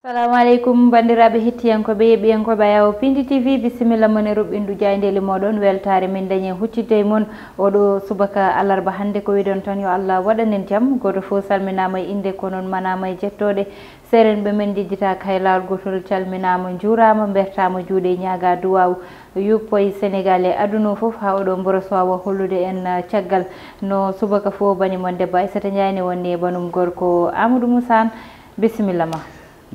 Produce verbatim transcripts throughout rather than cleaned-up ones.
Assalamu aleykum, banndiraaɓe hettiyankooɓe, yeeɓiyankooɓe Ayawo Pindi T V, bisimilla mon e ruɓɓindu jaayndeeli mooɗon. Weltaare min dañi e huccitde e mon oɗo subaka alarba hannde. Ko wiɗon tan, yo Allah waɗan en jam. Gooto fof salminaama e innde, ko noon manaama e jettooɗe. Seerenɓe men njejjitaaka hay laawol gootol, calminaama, njuuraama, mbertaama juuɗe, ñaagaa duwaaw yuppo e Senegaal e aduna o fof, haa oɗo mboros waawa hollude en, ah, caggal no subaka fof bani mon debbo Aissata Ndiaye ne wonni e banum gorko Amadou Moussa Anne. Bisimilla ma.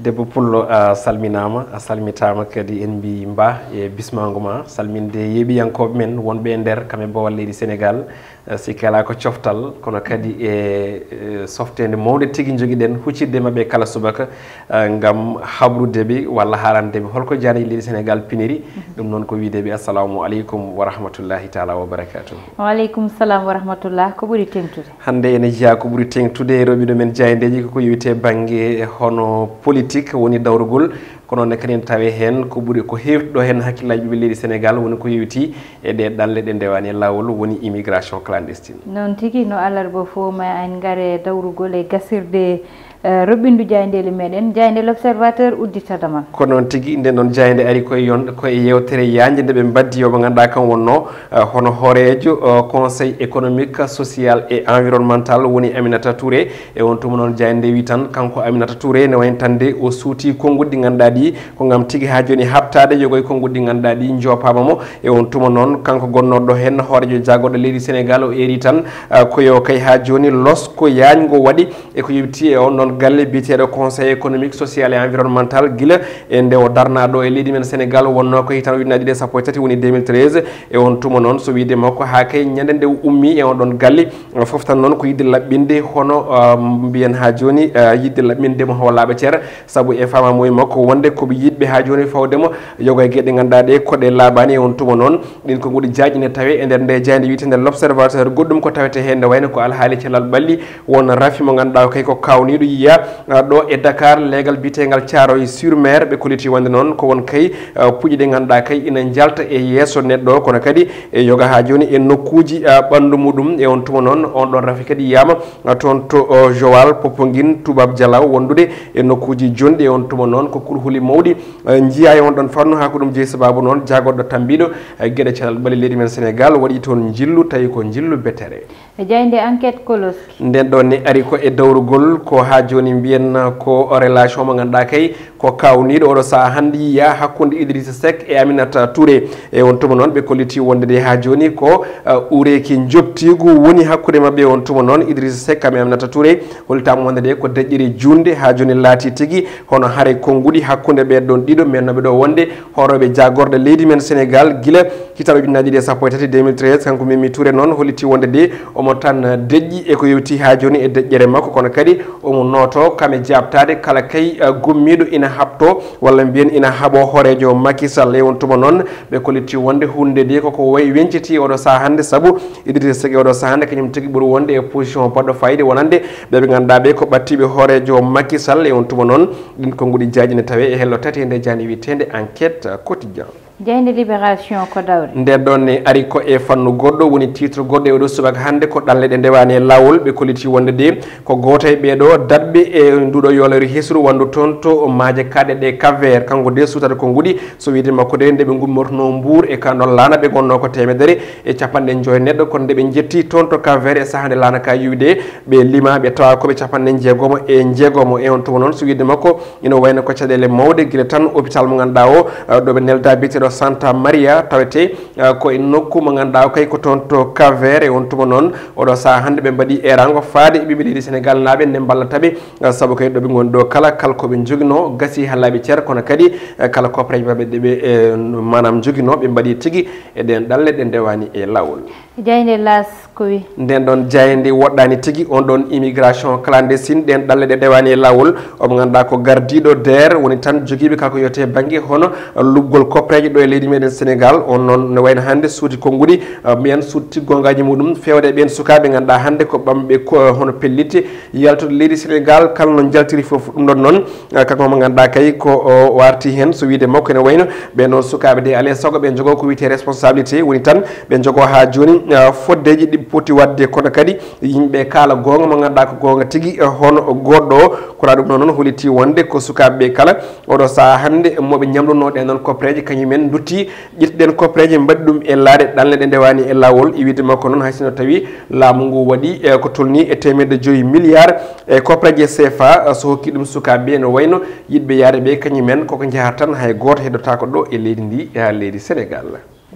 Debbo Pullo, a salminaama, a salmitaama kadi. En mbi mba e bismaango ma, salminde yeeɓiyankooɓe men wonɓe e nder kam e boowal leydi Senegaal. Eh, si kala ko coftal, kono kadi e, e softeende mawnde tigi njogiɗen huccitde maɓɓe kala subaka, eh, ngam habrude ɓe walla haalande ɓe holko jaandeeji leydi Senegaal piniri. Ɗum noon ko wiide ɓe assalamu aleykum wa rahmatullahi taala wa barakatuh. Wa aleykum salam wa rahmatullah. Ko ɓuri teŋtude? Hannde ene jeyaa ko ɓuri teŋtude e roɓiɗo men jaayndeeji, koko yowiti e bannge hono politique, woni dawrugol. Kono ne kadi ene tawee heen ko ɓuri, ko heewtuɗo heen hakkillaaji ɓiɓɓe leydi Senegaal, woni ko yowiti e ɗe ɗalle ɗe ndewaani e laawol, woni immigration clandestine. Noon tigi, no alarba fof ma en ngare dawrugol e gasirde, eh, roɓɓindu jaayndeeli meɗen, jaaynde L'Observateur udditata ma. Ko noon tigi, nden noon jaaynde ari koye yon-, koye yeewtere yaajnde nde ɓe mbaddi, yo mo ngannduɗaa kam wonno, eh, hono hooreejo, eh, Conseil économique, social et environnemental, woni Aminata Touré. E on tuma noon jaaynde wi tan, kanko Aminata Touré ne wayno tan nde o suuti konnguɗi ɗi ngannduɗaa ɗi ko ngam tigi haa jooni haɓtaade yogo e konnguɗi ɗi ngannduɗaa ɗi njoopaama mo. E on tuma noon, kanko gonnorɗo heen hooreejo jaagorɗo leydi Senegaal, o eeri tan, ah, ko yo kay haa jooni losko yaajngo waɗi e ko yowiti e on ɗon galle biyeteeɗo Conseil économique, social et environnemental, gila e nde o darnaa ɗo e leydi men Senegaal, wonnoo ko hitaande ujunnaji ɗiɗi e sappo e tati, woni deux mille treize. E on tuma noon, so wiyde makko, haa kay ñande nde o ummi e on ɗon galle, fof tan noon ko yiɗde laɓɓinde hono, ah, mbiyen haa jooni, ah, yiɗde laɓɓinde mo hawa laaɓa cer, sabu e faamamuye makko wonde ko ɓe yiɗɓe haa jooni fawde mo yogo e geɗe ngannduɗaa ɗe ko ɗe laaɓaani. E on tuma noon, ɗin ko nguɗi jaaƴi ne tawee e nder nde jaaynde wiyeteende L'Observateur. Goɗɗum ko tawete heen ne wayno ko alhaali cellal ɓalli, won rafi mo ngannduɗaa kay ko kaawniiɗo yiya, ah, ɗo e Dakar, leegal biyeteengal Thiaroye sur Mer. Ɓe kolliti wonde noon ko won kay, ah, puƴe ɗe ngannduɗaa kay ina njalta e yeeso neɗɗo, kono kadi e yoga haa jooni e nokkuuji, ah, ɓanndu muɗum. E on tuma noon, on ɗon rafi kadi yiyaama, ah, toon to, oh, Joal, Popenguine, Toubab Dialaw, wondude e nokkuuji jonɗi. E on tuma noon ko kurhuli mawɗi, ah, njiyaa e on ɗon fannu. Haa ko ɗum jeyi sababu noon jaagorɗo tambiiɗo, ah, geɗe cellal ɓalli leydi men Senegaal waɗi toon njillu, tawi ko njillu betere. E jaaynde Enquête koloski. Nden ɗon ne ari ko e dawrugol, ko haa jooni mbiyen ko relation mo ngannduɗaa kay ko kaawniiɗo oɗo sahaa hannde yiya hakkunde Idrissa Seck e Aminata Touré. E on tuma noon ɓe kolliti wonde de haa jooni ko, uh, ureeki njoptiigu woni hakkunde maɓɓe. E on tuma noon Idrissa Seck kam e Aminata Touré hollitaama wonde de ko deƴƴere juunde, haa jooni laati tigi hono hare konnguɗi hakkunde ɓee ɗon ɗiɗo mennooɓe ɗo wonde hoorooɓe jaagorɗe leydi men Senegaal gila hitaande ujunnaji ɗiɗi e sappo e tati, deux mille treize. Kanko Mimi Touré noon holliti wonde de omo tan deƴƴi e ko yowiti haa jooni e deƴƴere makko, kono kadi omo nooto kam e jaabtaade kala kay, eh, gummiiɗo ina haɓto walla mbiyen ina haɓo hooreejo Macky Sall. E on tuma noon ɓe kolliti wonde huunde de koko wayi weñciti oɗo sahaa hannde, sabu Idrissa Seck oɗo sahaa hannde kañum tigi ɓuri wonde e position baɗɗo fayida wonande ɓe ɓe ngannduɗaa ɓe ko ɓattiiɓe hooreejo Macky Sall. E on tuma noon ɗin ko nguɗi jaaƴi ne tawee e hello tati e nde jaaynde wiyeteende Enquête Quotidien. Jaaynde Libération ko dawri. Nden ɗon ne ari ko e fannu goɗɗo, woni titre goɗɗo e oɗo subaka hannde, ko ɗanle ɗe ndewaani e laawol. Ɓe kolliti wonde de ko gooto e ɓee ɗo daɗɓe e nduɗo yoolere hesru wondu toon to maaje kaaɗe ɗe Cap Vert. Kanko de suutata ko nguɗi, so wiyde makko de nde ɓe ngummortonoo Mbuur e ka ɗon laana ɓe ngonnoo ko teemedere e capanɗe joy neɗɗo, kono nde ɓe njetti toon to Cap Vert e sahaa nde laana ka yuwde, ɓe lima ɓe tawa ko ɓe capanɗe jeegomo e jeegomo. E on tuma noon, so wiyde makko, ina wayno ko caɗeele mawɗe, gila tan hôpital mo ngannduɗaa o, eh, ɗo ɓe nelda biyeteeɗo Santa Maria, tawete, eh, ko e nokku mo ngannduɗaa o kay ko toon to Cap Vert. E on tuma noon, oɗo sahaa hannde ɓe mbaɗi erango faade e ɓiɓɓe leydi Senegaal naaɓe nde mballata ɓe, eh, sabu kay ɗo ɓe ngoni ɗo kala, kala ko ɓe njoginoo gasi haa laaɓi cer, kono kadi, eh, kala koppareeje maɓɓe ɗe ɓe, eh, maanaam njoginoo, ɓe mbaɗi tigi e ɗeen ɗanle ɗe ndewaani e laawol. Jaaynde L'As ko wi? Nden ɗon jaaynde woɗɗaani tigi, on ɗon immigration clandestine, ɗeen ɗanle ɗe ndewaani e laawol. Omo ngannduɗaa ko gardiiɗo deer woni tan jogiiɓe kala ko yowete bannge hono luɓgol koppareeje ɗo E leydi meɗen Sénégal, on noon ne wayno hannde suuti konnguɗi, uh, mbiyan suuti goongaaji muɗum, feewde e ɓeen sukaaɓe ngannduɗaa hannde ko ɓamɓe ko, hono pellitte, yaltude leydi Sénégal, kala no njaltiri fof. Ɗum ɗon noon, uh, kanko mo ngannduɗaa kay ko o warti heen, so wiyde makko ene wayno ɓeen noon sukaaɓe de, alaa e sago ɓe njogoo ko wiyetee responsabilité, woni tan ɓe njogoo haa jooni, uh, foddeeji ɗi poti waɗde, kono kadi yimɓe kaala goonga mo ngannduɗaa ko goonga tigi, uh, hono goɗɗo o. Kono ɗum ɗon noon hollitii wonde ko sukaaɓe ɓe kala, oɗo sahaa hannde, moɓe ñamlunoo ɗen noon koppereeje, kañumen nduttii ƴetti ɗen koppereeje, mbaɗi ɗum e laaɗe ɗanle ɗe ndewaani e laawol. E wiyde makko noon, hay sinno tawi laamu ngu waɗi, e, ko tolnii e teemedde joyi milliard e koppereeje C F A, so hokki ɗum sukaaɓe ɓe, no wayno yiɗɓe yahde ɓe, kañumen koko njahata tan, hay gooto heddotaako ɗo e leydi ndi, e haa leydi Sénégal.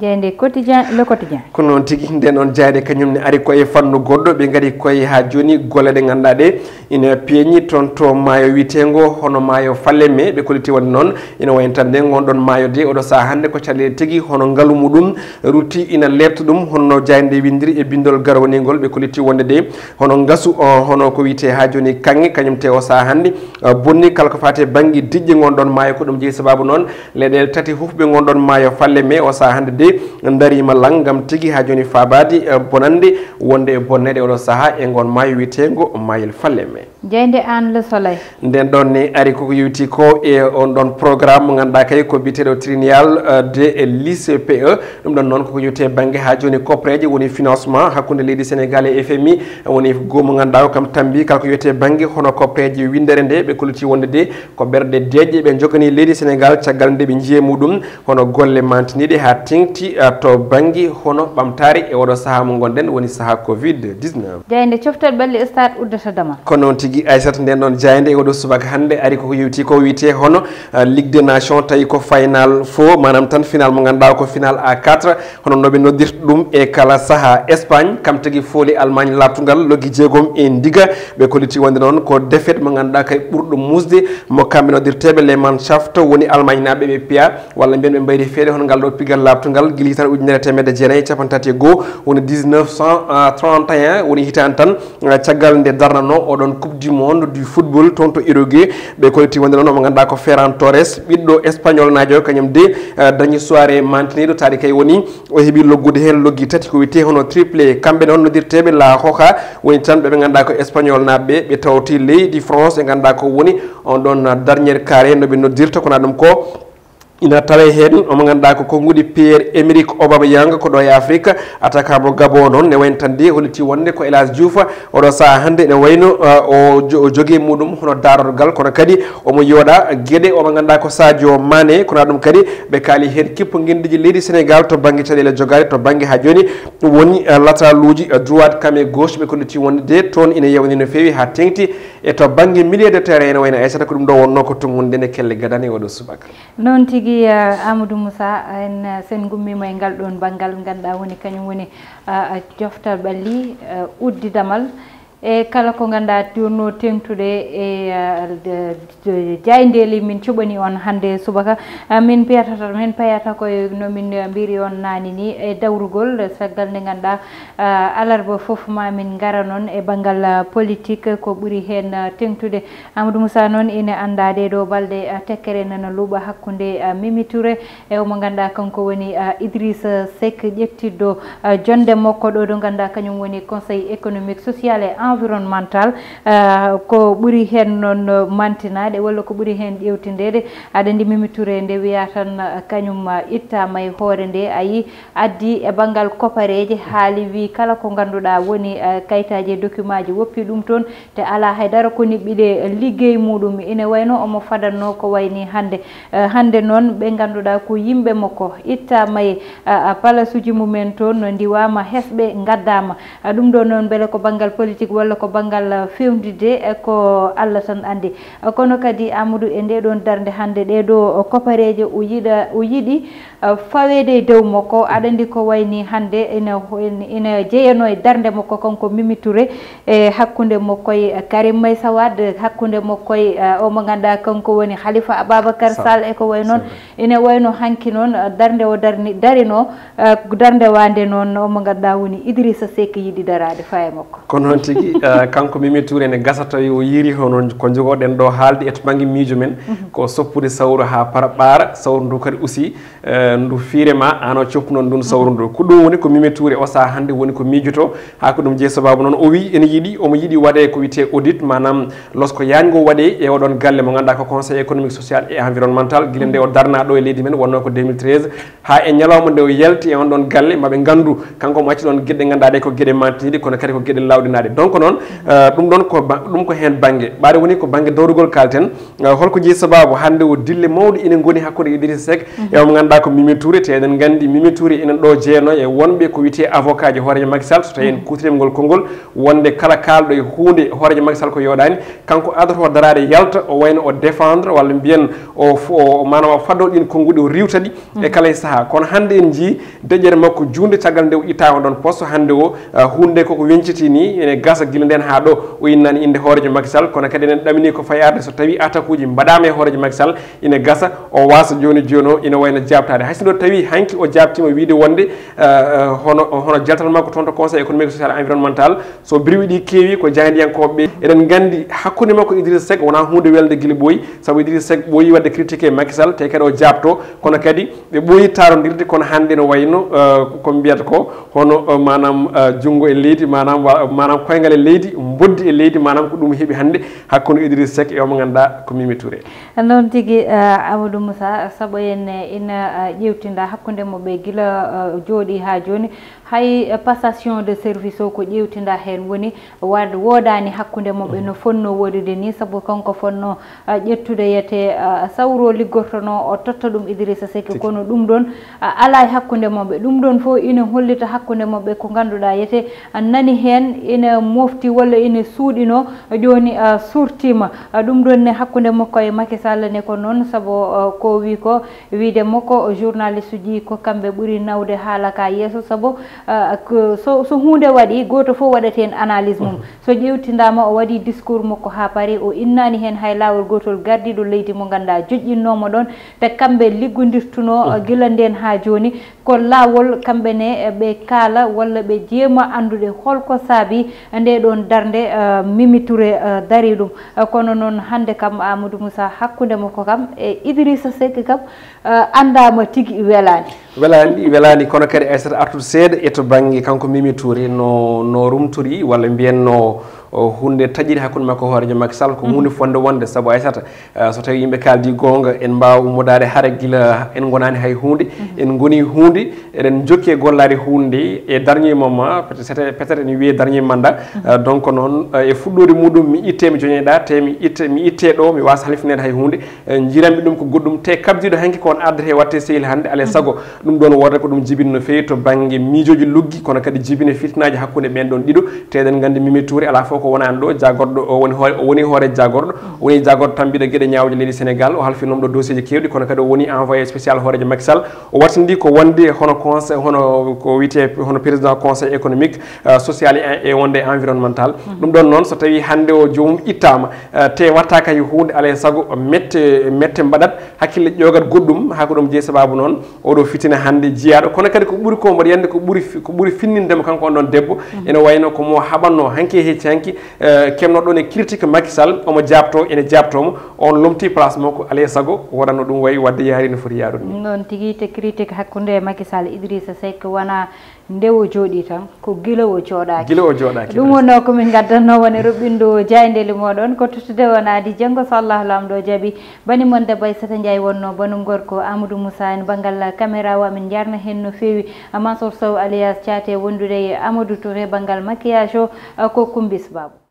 Jaaynde Quotidien, Le Quotidien. Ko noon tigi, nden ɗon jaaynde kañum ne ari ko e fannu goɗɗo, ɓe ngari koye haa jooni golle ɗe ngannduɗaa ɗe ina peeñi toon to maayo wiyeteengo hono maayo Falémé, ɓe kolliti wonde noon ina wayi tan nde ngon ɗon maayo de, oɗo sahaa hannde ko caɗeele tigi, hono ngalu muɗum rutti ina leepta ɗum, hono no jaaynde nde winndiri e binndol garwaniingol, ɓe kolliti wonde de hono ngasu o, hono ko wiyetee haa jooni kaŋŋe, kañum te o sahaa hannde, uh, bonni kala ko faati e bannge diƴƴe ngon ɗon maayo, ko ɗum jeyi sababu noon leyɗeele tati hufɓe ngon ɗon maayo Falémé o sahaa hannde de ndariima laŋ ngam tigi haa jooni faabaade, eh, bonannde wonde e bonneede oɗo sahaa e ngon maayo wiyeteengo maayel Falémé. Jaaynde Aan Le Soleil. Nden ɗon ne ari koko yowiti ko e on ɗon programme mo ngannduɗaa kay ko biyeteeɗo triennale, eh, de lycée P E. Ɗum ɗon noon koko yowiti e bannge haa jooni koppereeje woni financement hakkunde leydi Sénégal e F M I, woni goo mo ngannduɗaa o kam tambi kala ko wiyetee bannge hono koppereeje winndere nde, ɓe kolliti wonde de ko ɓerɗe deeƴƴe ɓe njoganii leydi Sénégal caggal nde ɓe njiyi muɗum hono golle mantiniiɗe haa teeŋti, ah, to bannge hono ɓamtaare e oɗo sahaa mo ngonɗen woni sahaa covid dix-neuf. Jaaynde coftal ɓalli stade uddata damal. Ko noon tigi Aissata, nden ɗon jaaynde e oɗo subaka hannde ari koko yewti ko wiyetee hono, ah, Ligue des Nations, tawi ko final fof, maanaam tan final mo ngannduɗaa ko final à quatre, hono no ɓe noddirta ɗum e kala sahaa. Espagne kam tigi fooli Allemagne laaɓtungal loggi jeegom e ndiga, ɓe kolliti wonde noon ko défaite mo ngannduɗaa kay ɓurɗo muusde mo kamɓe noddirteeɓe les Mannschaften woni Allemagne naaɓe ɓe piya, walla mbiyen ɓe mbayri feere hono ngal ɗo pigal laaɓtungal gila tan ujunere e teemedde jeenayi e cappanɗe tati e goo, woni dix-neuf cent trente et un, woni hitaande tan, eh, caggal nde darnanoo oɗon Coupe du Monde du football toon to Uruguay. Ɓe kolliti wonde noon omo ngannduɗaa ko Ferran Torres, ɓiɗɗo espagnol naajo, kañum de, eh, dañi soirée mantiniiɗo, taari kay woni o heɓi loggude heen loggi tati ko wiyetee hono triplé. Kamɓe noon noddirteeɓe La Roja woni tan ɓe ɓe ngannduɗaa ko espagnol naaɓe ɓe, ɓe tawti leydi France, ɓe ngannduɗaa ko woni on ɗon dernier carré no ɓe noddirta, kono ɗum ko ina tawee heen omo ngannduɗaa ko konnguɗi Pierre-Emerick Aubameyang, ko ɗo e Afrique, attaquant mo Gabon noon ne wayno tan de holliti wonde ko El Hadj Diouf oɗo sahaa hannde ene wayno, uh, o jo-, o jogii muɗum hono daarorgal, kono kadi omo yooɗa geɗe omo ngannduɗaa ko Sadio Mané, kono ɗum kadi ɓe kaali heen kippu ngenndiiji leydi Sénégal to bannge caɗeele jogaade to bannge haa jooni woni, uh, latéraluuji, uh, droite comme gauche, ɓe kolliti wonde de toon ina yawni no feewi haa teeŋti e to bannge milieu de terrain ene wayno Aissata ko ɗum ɗo wonnoo ko tunngunde nde kelle gadane oɗo subaka. Noon tigi, uh, Amadou Moussa, en, uh, sen ngummiima e ngal ɗoon banngal ngannduɗaa woni kañum woni, uh, uh, coftal ɓalli, uh, uddidamal. E kala ko ngannduɗaa jooni no teeŋtude e, ah, de, de, jaayndeeli min cuɓani on hannde subaka. Ah, min mbiyata tan, min payata koye no min mbiri on naane ni e dawrugol, caggal nde ngannduɗaa, ah, alarba fof ma min ngara noon e banngal, ah, politique ko ɓuri heen, ah, teeŋtude. Amadou Moussa noon ina anndaa ɗee ɗoo balɗe, ah, tekkere nana luuɓa hakkunde, ah, Mimi Touré e omo ngannduɗaa kanko woni, ah, Idrissa Seck ƴettiɗo, ah, jonnde makko ɗo, ɗo ngannduɗaa kañum woni Conseil économique, social et environnemental. Ah, ko ɓuri heen noon, ah, mantinaade walla ko ɓuri heen ƴeewtindeede, aɗa anndi Mimi Touré nde wiyaa tan, ah, kañum, ah, ittaama e hoore nde, a yii addi e banngal kopareeje, haali wii kala ko ngannduɗaa woni, ah, kayitaaji e dokimaaji woppi ɗum toon, te alaa hay dara ko niɓɓiɗe liggey muɗum. Ine wayno omo fadanno ko wayni hannde. Eh, hannde noon ɓe ngannduɗaa ko yimɓe makko ittaama e, ah, ah, palasuuji mumen toon, no ndiwaama, hesɓe ngaddaama. Ah, ɗum ɗo noon mbele ko banngal politique walla ko banngal, ah, feewndidde, eh, ko Allah tan anndi. Ah, kono kadi Amadou e nde ɗoon darnde hannde ɗee ɗo kopareeje o yiɗa, o yiɗi uh, faweede e dow makko. Aɗa anndi ko wayni hannde ina, ina jeyanoo e darnde makko kanko Mimi Touré e hakkunde makko e Karim Meïssa Wade, hakkunde makko e, uh, o mo ngannduɗaa kanko woni Khalifa Ababacar Sall e ko wayi noon. Ina wayno hanki noon, uh, darnde o darni, darinoo, uh, darnde waande noon o mo ngannduɗaa woni Idrissa Seck yiɗi daraade faye makko. Ko noon tigi. Eh, kanko Mimi Touré ne gasa tawi o yiiri hono ko jogoɗen ɗo haalde e to bannge miijo men, ko soppude sawru haa para ɓaara, sawru ndu kadi aussi, eh, ndu fiire ma ano coppu noon ndun sawru ndu. Ko ɗum woni ko Mimi Touré o saha hannde woni ko miijoto, haa ko ɗum jeyi sababu noon o wi ene yiɗi, omo yiɗi waɗe ko wiyetee audit, maanaam losko yaajngo waɗe e oɗon galle mo ngannduɗaa ko Conseil économique, social et environnemental, gila nde o darna ɗo e leydi men, wonno ko deux mille treize, haa e ñalawma nde o yalti e on ɗon galle, maɓe nganndu kanko mo acci ɗon geɗe ngannduɗaa ɗe ko geɗe mantiniɗe, kono kadi ko geɗe lawɗinaaɗe. Donc noon, eh, ɗum ɗon ko ba-, ɗum ko heen bannge. Ɓaade woni ko bannge dowrugol kalten, eh, holko jeyi sababu hannde o dille mawɗo ina ngoni hakkunde Idrissa Seck e mo ngannduɗaa ko Mimi Touré, te eɗen nganndi Mimi Touré ina ɗo jeeno e wonɓe ko wiyetee avocat ji hooreejo Macky Sall, so tawi en kuutirima ngol konngol, wonde kala kaalɗo e huunde hooreejo Macky Sall ko yooɗaani, kanko adoto daraade yalta, o wayno o défendre walla mbiyen o f-, o, maanaam o faddo ɗin konnguɗi, o riwta ɗi e kala e sahaa. Kono hannde en njii deƴƴere makko juunde caggal nde o ittaama ɗon poste. Hannde o, ah, huunde nde koko weñciti ni, ene gasa gila ndeen haa ɗo o innani innde hooreejo Macky Sall, kono kadi enen ɗamini ko fayarde so tawi atakuuji mbaɗaama e hooreejo Macky Sall, ene gasa o wasa jooni jooni o ina wayno jaabtaade. Hay sinno tawi hanki o jaabtiima wiide wonde, ah, ah, hono, hono jaltal makko toon to Conseil économique, social et environnemental, so biriwi ɗi keewi ko jaayndiyankooɓe ɓe. Eɗen nganndi hakkunde makko Idrissa Seck wonaa huunde welde gila ɓooyi, sabu Idrissa Seck ɓooyi waɗde critiqué Macky Sall, te kadi o jaabto, kono kadi ɓe ɓooyi taarondirde, kono hannde no wayno, eh, ko mbiyata ko hono, eh, maanaam, eh, junngo e leydi, maanaam wa-, maanaam koyngal e leydi, mboddi e leydi, maanaam ko ɗum heɓi hannde hakkunde Idrissa Seck e omo ngannduɗaa ko Mimi Touré. Noon tigi, eh, Amadou Moussa, sabu en, eh, ina, eh, ƴeewtinda hakkunde mo ɓe gila, eh, jooɗi haa jooni. Hay, eh, passation de service o ko ƴeewtinda heen woni, waad-, woodaani hakkunde mo ɓe no fonnoo woodude ni, sabu kanko fonnoo, ah, ƴettude yete, ah, sawro liggortonoo o totta ɗum Idrissa Seck, kono ɗum ɗoon, ah, alaa e hakkunde mo ɓe. Ɗum ɗoon fof ina hollita hakkunde mo ɓe ko ngannduɗaa yete, ah, nani heen ina mofti walla ina suuɗinoo, jooni, ah, suurtiima. Ah, ɗum ɗoon ne hakkunde makko e Macky Sall ne ko noon, sabu, ah, ko wi ko, wiide makko, journaliste uji ko kamɓe ɓuri nawde haala ka yeeso, sabu, ah, ko, so, so huunde waɗi, gooto fof waɗata heen analyse mum. So ƴeewtindaama, o waɗi discours makko haa paari, o innaani heen hay laawol gootol gardiiɗo leydi mo ngannduɗaa joƴƴinnoomo ɗoon, te kamɓe liggondirtunoo, ah, gila ndeen haa jooni. Ko laawol kamɓe ne, eh, ɓe kaala walla ɓe jeema anndude holko saabi nde ɗoon darnde, eh, Mimi Touré, eh, dari ɗum. Eh, kono noon hannde kam Amadou Moussa hakkunde makko kam e Idrissa Seck kam, eh, anndaama tigi welaani. Welaani, welaani, kono kadi Aissata artude seeɗa e to bannge kanko Mimi Touré no, no rumtori walla mbiyen no, o, huunde taƴiri hakkunde makko hooreejo Macky Sall ko huunde fonde wonde, sabu Aissata, eh, so tawi yimɓe kaaldi goonga, en mbaawa ummodaade hara gila en ngonaani hay huunde, en ngoni huunde, eɗen njokki e gollaade huunde e dernier moment, peut-être, peut-être ene wiyee dernier mandat. Eh, donc noon, eh, e fuɗɗoode muɗum mi itte mi joñeɗa, te mi itte, mi itte ɗo, mi waasa halfineede hay huunde. Eh, njiiranmi ɗum ko goɗɗum, te kabdiiɗo hanki ko on ardete watte sehil hannde, alaa e sago ɗum ɗoon woodata ko ɗum jibini no feewi to bannge miijooji luggi, kono kadi jibini fitinaaji hakkunde ɓeen ɗoon ɗiɗo. Te eɗen nganndi Mimi Touré alaa fof ko wonaani ɗo, jaagorɗo o woni hoore, o woni hoore jaagorɗo, o woni jaagorɗo tambiɗo geɗe ñaawde leydi Sénégal, o halfinooma ɗo dossier ji keewɗi, kono kadi o woni envoyé spécial hooreejo Macky Sall, o wattindi ko wonde hono conseil, hono ko wiyetee hono président conseil économique, euh, social et, et wonde environnemental. Ɗum ɗoon noon so tawii hannde o joomum ittaama, eh, te waɗtaaka hay huunde, alaa e sago mette, mette mbaɗat, hakkille ƴoogat goɗɗum, haa ko ɗum jeyi sababu noon oɗo fitina hannde jiyaaɗo, kono kadi ko ɓuri ko mboɗo yande ko ɓuri fi-, ko ɓuri finninde mo kanko on ɗon debbo, ene wayno ko mo haɓanno hanki e hecci hanki, eh, kemno ɗon e critique Macky Sall, omo jaabto, ene jaabto mo, on lomti place makko, alaa e sago waɗanno ɗum wayi wadde yaari no foti yaarude ni. Noon tigi, te critique hakkunde Macky Sall, Idrissa Seck wona nde o jooɗii tan, ko gila o jooɗaaki. Gila o jooɗaaki, ɗum wonnoo ko min ngaddanno woni roɓɓindo jaayndeeli mooɗon. Ko tottude wonaadi janngo, so Allah Laamɗo jaɓi. Bani mon debbo Aissata Ndiaye wonnoo, banum gorko Amadou Moussa en banngal caméra o, amin njaarna heen no feewi. Mansour Sow alias Thiaté wondude e Amadou Touré banngal maquillage o, ko Kumbis Babou.